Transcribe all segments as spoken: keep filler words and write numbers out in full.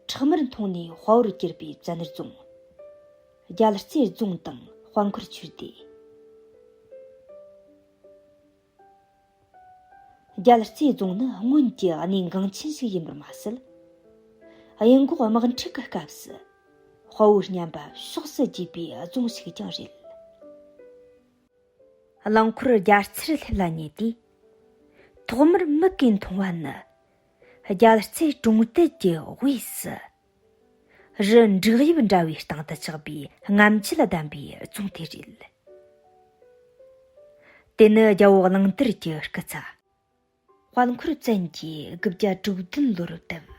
ཁྲག་དམར་འཐུང་ནས་དཔའ་བོར་གྱུར་པའི་བཙན་རྫོང་། རྒྱལ་རྩེ་རྫོང་དང་དཔལ་འཁོར་ཆོས་སྡེ། རྒྱལ་རྩེ་རྫོང་ནི་སྔོན་གྱི་གནས་འགངས་ཆེན་ཞིག་ཡིན་པར་མ་ཟད། གཡས་འགོག་དམག་འཁྲུག་གི་སྐབས་སུ་དཔའ་བོའི་རྣམ་པ་ཕྱོགས་སུ་རྒྱས་པའི་རྫོང་ཞིག་ཀྱང་རེད། རླངས་འཁོར་རྒྱལ་རྩེར་སླེབས་ལ་ཉེ་དུས། ཐོག་མར་མིག་གིས་མཐོང་བ་ནི། རྒྱལ་རྩེ་གྲོང་རྡལ་གྱི་དབུས་སུ། རི་འབྲོག་གཡབ་འདྲ་བའི་སྟེང་དུ་ཆགས་པའི་རྔམ་བརྗིད་ལྡན་པའི་རྫོང་དེ་རེད། དེ་ནི་རྒྱལ་པོ་གླང་དར་གྱི་སྐུ་ཚ། དཔལ་འཁོར་བཙན་གྱིས་དགུ་བརྒྱ་དྲུག་བདུན་ལོར་བཏབ།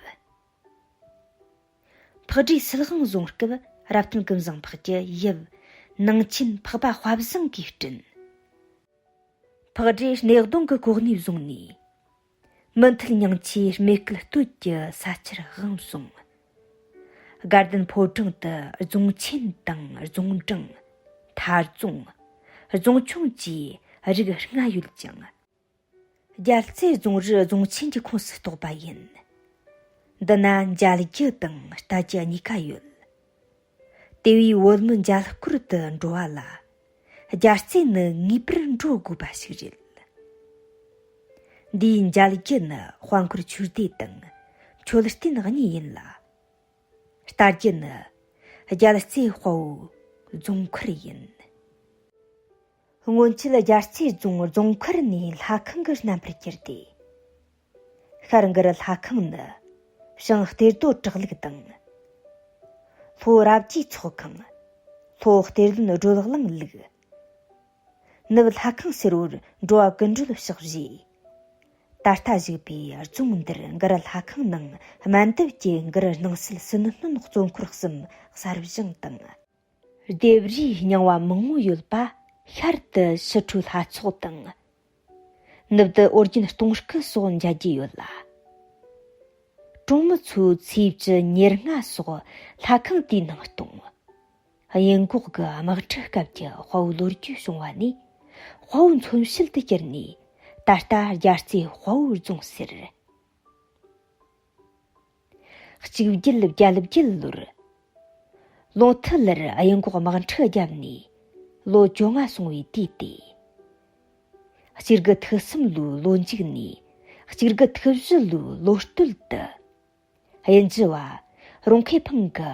ཕག་སྦྲེལ་སིལ་དབང་བཟུང་སྐབས་རབ་བརྟན་ཀུན་བཟང་འཕགས་ཀྱི་ཡབ་ནང་ཆེན་འཕགས་པ་དཔའ་བཟང་གིས་བསྐྲུན། ཕག་སྦྲེལ་སྣེ་གདོང་གི་གོ་གནས་བཟུང་ནས། མུ་མཐུད་ཉང་ཆེ་སྨད་སྐུད་སྟོད་ཀྱི་ས་ཆར་དབང་བཟུང་། དགའ་ལྡན་ཕོ་བྲང་དུ་རྫོང་ཆེན་དང་རྫོང་འབྲིང་། མཐའ་རྫོང་། རྫོང་ཆུང་བཅས་རིགས་ལྔ་ཡོད་ཅིང་། རྒྱལ་རྩེ་རྫོང་རུ་རྫོང་ཆེན་གྱི་ཁོངས་སུ་གཏོགས་པ་ཡིན། འདི་ན་མཇལ་རྒྱུ་དང་ལྟ་རྒྱུ་གཉིས་ཀ་ཡོད། དེ་བས་བོད་མི་མཇལ་སྐོར་དུ་འགྲོ་བ་ལ། རྒྱལ་རྩེ་ནི་ངེས་པར་འགྲོ་དགོས་པ་ཞིག་རེད། འདིའི་མཇལ་རྒྱུ་ནི་དཔལ་འཁོར་ཆོས་སྡེ་དང་མཆོད་རྟེན་གཉིས་ཡིན་ལ། ལྟ་རྒྱུ་ནི་རྒྱལ་རྩེ་དཔའ་བོའི་རྫོང་མཁར་ཡིན། སྔོན་ཆད་རྒྱལ་རྩེ་རྫོང་རྫོང་མཁར་ནས་ལྷ་ཁང་གི་རྣམ་པར་གྱུར་ཏེ། ཤར་མགུར་ལྷ་ཁང་ནི་བྱང་གཏེར་རྡོ་བྲག་ལུགས་དང་། ལྷོ་རབ་རྒྱས་ཚོགས་ཁང་། ལྷོ་གཏེར་བློན་སྒྲོལ་གླིང་ལུགས། ནུབ་ལྷ་ཁང་ཟེར་བར་འགྲོ་བ་ཀུན་སྒྲོལ་ཕྱག་བཞེས། ད་ལྟ་བཞུགས་པའི་རྫོང་འདིར་མགུར་ལྷ་ཁང་ནང་སྨན་འདེབས་ཀྱི་མགུར་སྣང་སྲིད་སྲིན་སྣོན་གཙོ་འཁོར་གསུམ་གསར་བཞེངས་དང་། ལྡེབས་རིས་རྙིང་བ་མང་བོ་ཡོད་པ་ཤར་དུ་ཞི་ཁྲོའི་ལྷ་ཚོགས་དང་། ནུབ་ཏུ་ཨོ་རྒྱན་སྟོང་སྐུ་སོགས་མཇལ་རྒྱུ་ཡོད་ལ། གྲོང་མི་ཚོའི་ཚེས་བཅུ་ཉེར་ལྔ་སོགས་ལྷ་ཁང་དེའི་ནང་གཏོང་། གཡས་འགོག་གི་དམག་འཁྲུག་སྐབས་ཀྱི་དཔའ་བོའི་ལོ་རྒྱུས་བྱུང་བ་ནས་དཔའ་བོའི་མཚོན་བྱེད་དུ་གྱུར་ནས། ད་ལྟ་རྒྱལ་རྩེ་དཔའ་བོའི་རྫོང་ཟེར། གཅིག་བརྒྱད་བརྒྱད་བརྒྱད་ལོར། ལུང་ཐུ་ལར་གཡས་འགོག་དམག་འཁྲུག་བརྒྱབ་ནས་ལོ་བཅོ་ལྔ་སོང་བའི་དུས་ཏེ། གཅིག་དགུ་ཐིག་གསུམ་ལོའི་ལོ་མཇུག་ནས་གཅིག་དགུ་ཐིག་བཞི་ལོའི་ལོ་སྟོད་དུ། དབྱིན་ཇི་བ་རུང་ཁེ་ཕང་གི་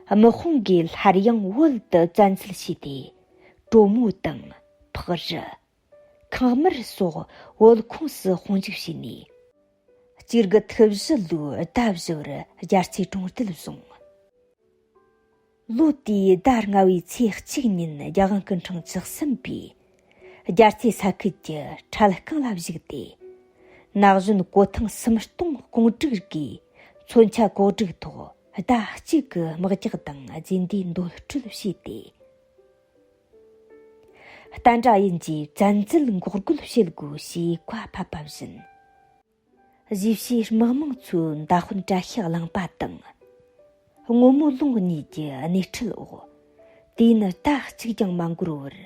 དམག་དཔུང་གིས་སླར་ཡང་བོད་དུ་བཙན་འཛུལ་བྱས་ཏེ། གྲོ་མོ་དང་ཕག་རི། ཁང་དམར་སོགས་བོད་ཁོངས་སུ་དཔུང་འཇུག་བྱས་ནས། གཅིག་དགུ་ཐིག་བཞི་ལོའི་ཟླ་བཞི་བར་རྒྱལ་རྩེ་གྲོང་རྡལ་བཟུང་། ལོ་དེའི་ཟླ་ལྔ་བའི་ཚེས་གཅིག་ཉིན་རྒྱལ་དབང་སྐུ་ཕྲེང་བཅུ་གསུམ་པས་རྒྱལ་རྩེ་ས་ཁུལ་གྱི་འཕྲལ་རྐང་ལ་བཞུགས་ཏེ། ན་གཞོན་གོ་ཐང་སུམ་སྟོང་སྐོང་སྒྲིག་གིས་མཚོན་ཆ་གོ་སྒྲིག་ཐོག་ཟླ་གཅིག་གི་དམག་རྒྱགས་དང་རྗེས་འདེད་འདོད་སྤྲོད་བྱས་ཏེ། བསྟན་དགྲ་དབྱིན་ཇིའི་བཙན་འཛུལ་འགོག་རྒོལ་བྱེད་དགོས་ཞེས་བཀའ་ཕབ་པ་བཞིན། གཞིས་བྱེས་དམག་མང་ཚོའི་མདའ་དཔོན་བཀྲ་ཤིས་གླིང་པ་དང་། སྔོན་མོ་ལུང་གཉིས་ཀྱི་སྣེ་ཁྲིད་འོག་དུས་ཡུན་ཟླ་གཅིག་ཀྱང་མ་འགོར་བར་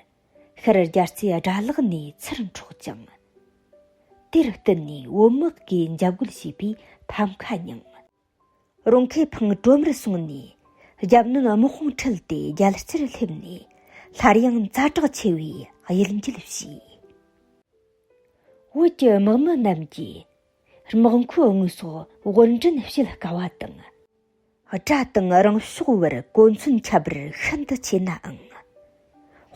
ཤར་རྒྱལ་རྩེ་དགྲ་ལག་ནས་ཚུར་འཕྲོག་ཅིང་། དེར་བསྟུན་ནས་བོད་དམག་གིས་འཇབ་རྒོལ་བྱས་པའི་ཕམ་ཁ་མྱངས། རུང་ཁེ་ཕང་གྲོ་མར་སོང་ནས་རྒྱབ་སྣོན་དམག་དཔུང་ཁྲིད་དེ་རྒྱལ་རྩེར་སླེབས་ནས་སླར་ཡང་ཛ་དྲག་ཆེ་བའི་གཡུལ་འགྱེད་བྱས། བོད་ཀྱི་དམག་མི་རྣམས་ཀྱིས་དམག་མཁོའི་དངོས་ཟོག་དབོར་འདྲེན་བྱེད་དཀའ་བ་དང་། དགྲ་དང་རང་ཕྱོགས་བར་གོ་མཚོན་ཁྱད་པར་ཤིན་ཏུ་ཆེ་ནའང་།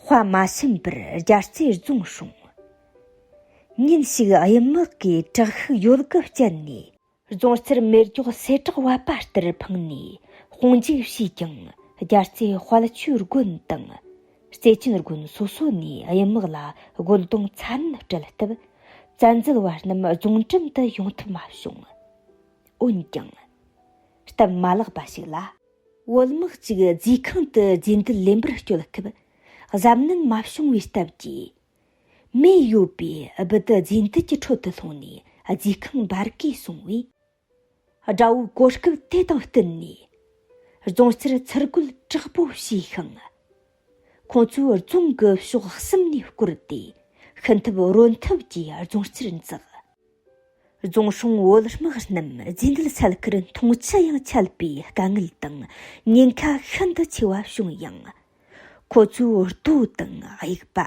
དཔའ་མ་ཞུམ་པར་རྒྱལ་རྩེ་རྫོང་སྲུང་། ཉིན་ཞིག་གཡུལ་དམག་གིས་དྲག་ཤུགས་ཡོད་དགུ་བསྐྱལ་ནས། རྫོང་རྩར་མེ་སྒྱོགས་སེ་དྲག་བབས་པ་ལྟར་འཕངས་ནས་དཔུང་འཇུག་བྱས་ཀྱང་། རྒྱལ་རྩེ་དཔལ་ཆོས་དགོན་དང་། རྩེ་ཆེན་དགོན་སོ་སོ་ནས་གཡུལ་དམག་ལ་རྒོལ་རྡུང་ཚ་ནན་སྤྲད་སྟབས། བཙན་འཛུལ་བ་རྣམས་རྫོང་འགྲམ་དུ་ཡོང་ཐུབ་མ་བྱུང་། འོན་ཀྱང་། སྟབས་མ་ལེགས་པ་ཞིག་ལ། བོད་དམག་ཅིག་རྫས་ཁང་དུ་རྗེས་འདེད་ལེན་པར་སྐྱོད་སྐབས། གཟབ་ནན་མ་བྱུང་བའི་སྟབས་ཀྱིས། མེ་ཡོད་པའི་སྦུ་དུ་རྫས་འདེད་ཀྱི་ཁྲོད་དུ་ལྷུང་ནས་རྫས་ཁང་འབར་གས་སོང་བས། དགྲ་བོའི་གོ་སྐབས་དེ་དང་བསྟུན་ནས་རྫོང་རྩར་ཚུར་རྒོལ་དྲག་པོ་བྱས་ཤིང་། ཁོང་ཚོས་རྫོང་གི་ཕྱོགས་གསུམ་ནས་བསྐོར་ཏེ་ཤི་འཐབ་རོ་འཐབ་ཀྱིས་རྫོང་རྩར་འཛེགས། རྫོང་སྲུང་བོད་དམག་རྣམས་རྫས་འདུལ་སར་ཁུར་འཐུང་ཆུ་ཡང་ཆད་པའི་དཀའ་ངལ་དང་ཉེན་ཁ་ཤིན་ཏུ་ཆེ་བ་བྱུང་ཡང་། ཁོ་ཚོའི་རྡོ་དང་དབྱུག་པ།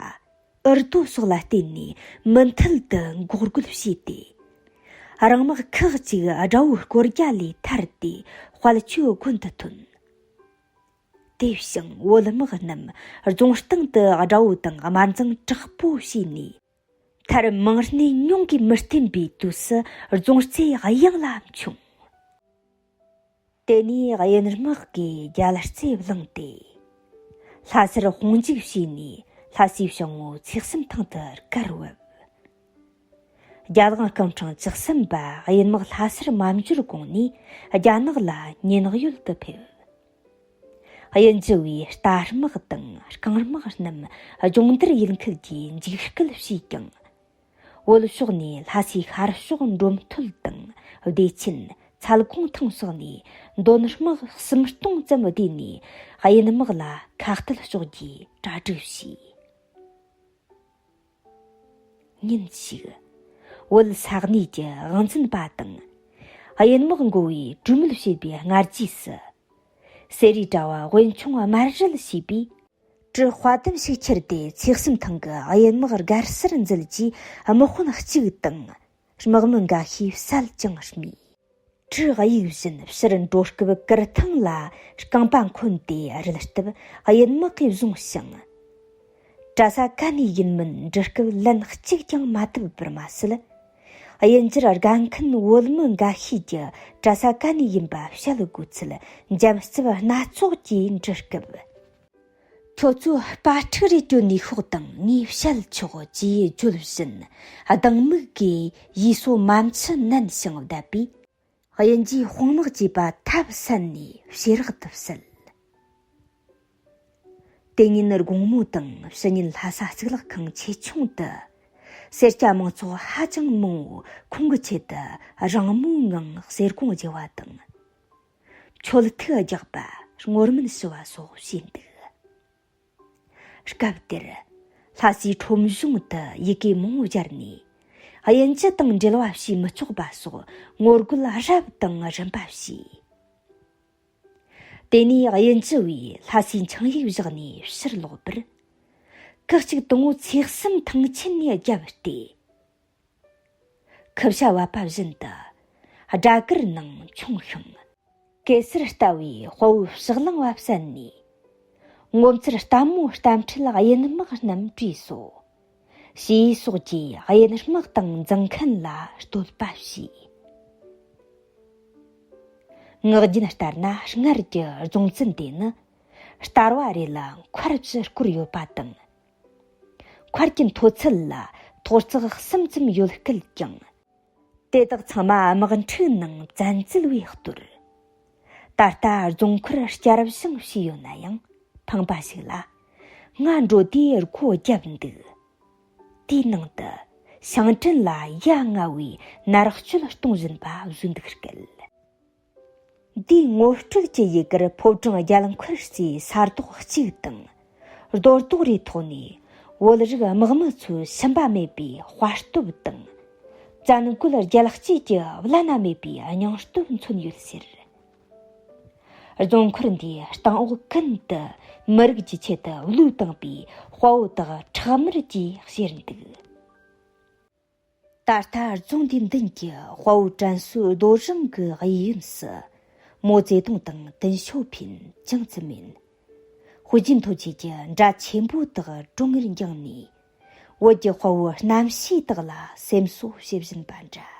འུར་རྡོ་སོགས་ལ་བརྟེན་ནས་མུ་མཐུད་དུ་འགོག་རྒོལ་བྱས་ཏེ། རང་དམག་ཁག་ཅིག་དགྲ་བོའི་སྐོར་རྒྱལ་ལས་ཐར་ཏེ་དཔལ་ཆོས་དགོན་དུ་ཐོན། དེ་བཞིན་བོད་དམག་རྣམས་རྫོང་སྟེང་དུ་དགྲ་བོ་དང་དམར་འཛིང་དྲག་པོ་བྱས་ནས། མཐར་མིང་སྣེ་ཉུང་གིས་མི་བསྟན་པའི་དུས་སུ་རྫོང་རྩེ་གཡང་ལ་མཆོངས། དེ་ནས་དབྱིན་དམག་གིས་རྒྱལ་རྩེ་བླངས་ཏེ། ལྷ་སར་དཔུང་འཇུག་བྱས་ནས་ལྷ་སའི་བྱང་ངོས་ཚེགས་གསུམ་ཐང་དུ་བཀར་བབས། རྒྱ་ལག་སྐུ་ཕྲེང་བཅུ་གསུམ་པ་དབྱིན་དམག་ལྷ་སར་མ་འབྱོར་གོང་ནས་རྒྱ་ནག་ལ་སྙན་གཡོལ་དུ་ཕེབས། དབྱིན་ཇི་བའི་རྟ་དམག་དང་རྐང་དམག་རྣམས་སྦྱོང་བརྡར་ཡུལ་ཁུལ་གྱི་འཇིགས་སྐུལ་བྱས་ཀྱང་། བོད་ཕྱོགས་ནས་ལྷ་སའི་ཤར་ཕྱོགས་འབྲོམ་སྟོད་དང་བདེ་ཆེན། ཚལ་གུང་ཐང་སོགས་ནས་འདོན་དམག་གསུམ་སྟོང་ཙམ་བསྡུས་ནས་དབྱིན་དམག་ལ་ཁ་གཏད་གཅོག་རྒྱུའི་གྲ་སྒྲིག་བྱས། ཉིན་ཞིག་བོད་ས་གནས་ཀྱི་དབང་འཛིན་པ་དང་། དབྱིན་དམག་འགོ་བའི་གྲོས་མོལ་བྱེད་པའི་སྔ་རྗེས་སུ། གསེར་རིའི་དྲ་བ་དབོན་ཆུང་དམར་རིལ་ཞེས་པས། གྲི་དཔའ་གདམས་ཤིག་ཁྱེར་ཏེ་ཚེགས་གསུམ་ཐང་གི་དབྱིན་དམག་སྒར་སར་འཛུལ་རྗེས་དམག་དཔོན་གཅིག་དང་། དམག་མི་འགའ་ཤས་བསད་ཀྱང་རྨས། གྲི་གཡུག་བཞིན་ཕྱིར་འགྲོ་སྐབས་གུར་ཐང་ལ་རྐང་པ་འཁོན་ཏེ་རིལ་སྟབས་དབྱིན་དམག་གིས་བཟུང་ཞིང་། གྲྭ་ས་ག་ནས་ཡིན་མིན་འདྲི་སྐབས་ལན་གཅིག་ཀྱང་མ་ཐུབ་པར་མ་ཟད། དབྱིན་ཇིར་དགའ་མཁན་བོད་མི་འགའ་ཤས་ཀྱིས་གྲྭ་ས་ག་ནས་ཡིན་པ་བཤད་དགོས་ཚུལ་འཇམ་རྩུབ་སྣ་ཚོགས་ཀྱིས་འདྲི་སྐབས། ཁྱོད་ཚོས་དཔའ་ཕྲུག་རེ་བསྐྱོན་ནས་ཤོག་དང་ངས་བཤད་ཆོག་ཅེས་བརྗོད་བཞིན་སྡང་མིག་གིས་ཡུལ་སྲོལ་མ་མཆུ་མནན་ཞིང་བསྡད་པས། དབྱིན་ཇིའི་དཔུང་དམག་བཅས་པ་ཐབས་ཟད་ནས་ཞེ་རག་ཏུ་བསད། དེ་ཉིན་དགོང་མོ་དང་ཕྱི་ཉིན་ལྷ་ས་གཙུག་ལག་ཁང་ཆེ་ཆུང་དུ། སེར་སྐྱ་མང་ཚོགས་ཧ་ཅང་མང་བོ་ཁོང་གི་ཆེད་དུ་རང་མོས་ངང་གསེར་གོང་བརྗེ་བ་དང་། མཆོད་ཐུག་རྒྱག་པ་སྔོ་སྨན་ཞུ་བ་སོགས་བྱས་འདུག་སྐབས་དེར། ལྷ་སའི་ཁྲོམ་གཞུང་དུ་ཡི་གེ་མང་བོ་སྦྱར་ནས། དབྱིན་ཇི་དང་འབྲེལ་བ་བྱས་མི་ཆོག་པ་སོགས་ངོ་རྒོལ་རབ་དང་རིམ་པ་བྱས། དེ་ནས་དབྱིན་ཇི་བས་ལྷ་སའི་ཆིངས་ཡིག་བཞག་ནས་ཕྱིར་ལོག་པར། ཁག་ཅིག་དང་པོ་ཚེགས་གསུམ་ཐང་ཆེན་ནས་བརྒྱབ་སྟེ། ཁུ་བྱ་བབས་པ་བཞིན་དུ་སྦྲ་གུར་ནང་མཆོངས་ཤིང་། གེ་སར་ལྟ་བུའི་དཔའ་བོའི་ཕྱག་ལེན་བ་བསད་ནས། ངོ་མཚར་ལྟད་མོ་གཏམ་འཁྲལ་དབྱིན་དམག་རྣམས་བྲོས་སོ། ཞེས་སོགས་ཀྱིས་དབྱིན་དམག་དང་འཛིང་མཁན་ལ་བསྟོད་པ་བྱས། ངག་རྒྱུན་ལྟར་ན་སྔར་གྱི་རྫོང་བཙུན་དེ་ནི་ལྟར་བ་རེ་ལ་མཁར་གྱི་སྐོར་ཡོད་པ་དང་། མཁར་གྱི་མཐོ་ཚད་ལ་ཐོག་བརྩེགས་གསུམ་ཙམ་ཡོད་སྐད་ཀྱང་། དེ་དག་ཚང་མ་དམག་འཁྲུག་ནང་བཙན་འཛུལ་བས་གཏོར། ད་ལྟ་རྫོང་མཁར་བསྐྱར་བཞེངས་བྱས་ཡོད་ན་ཡང་ཕངས་པ་ཞིག་ལ། ང་འགྲོ་དུས་སྒོ་བརྒྱབ་འདུག་དེའི་ནང་དུ་ཞིང་བྲན་ལ་ཡ་ང་བའི་མནར་གཅོད་གཏོང་བཞིན་པ་བཟོས་འདུག་སྐད། འདིའི་ངོ་སྤྲོད་ཀྱི་ཡི་གེར་ཕོ་བྲང་རྒྱལ་མཁར་ཟེར་ས་རྡོག་གཅིག་དང་། རྡོ་རྡོག་རེའི་ཐོག་ནས་བོད་རིགས་དམག་མི་ཚོའི་ཞུམ་པ་མེད་པའི་དཔའ་སྟོབས་དང་། བཙན་རྒོལ་རྒྱལ་གཅེས་ཀྱི་བླ་ན་མེད་པའི་སྙིང་སྟོབས་མཚོན་ཡོད་ཟེར། རྫོང་མཁར་འདིའི་སྟེང་འོག་ཀུན་ཏུ་མི་རིགས་ཀྱི་ཆེད་དུ་བློས་བཏང་པའི་དཔའ་བོ་དག་ཁྲག་དམར་གྱིས་གཤེར་འདུག་ད་ལྟ་རྫོང་འདིའི་མདུན་གྱི་དཔའ་བོ་དྲན་གསོའི་རྡོ་རིང་གི་གཡས་གཡོན་སུ། མའོ་ཙེ་ཏུང་དང་ཏིན་ཞའོ་ཕིན་ཅང་ཙི་མིན། ཧུའུ་ཅིན་ཐའོ་བཅས་ཀྱི་འདྲ་ཆེན་པོ་དག་གྲོང་ངེར་འགྱིང་ནས། བོད་ཀྱི་དཔའ་བོ་རྣམ་ཤེས་དག་ལ་སེམས་གསོ་བྱེད་བཞིན་པ་འདྲ།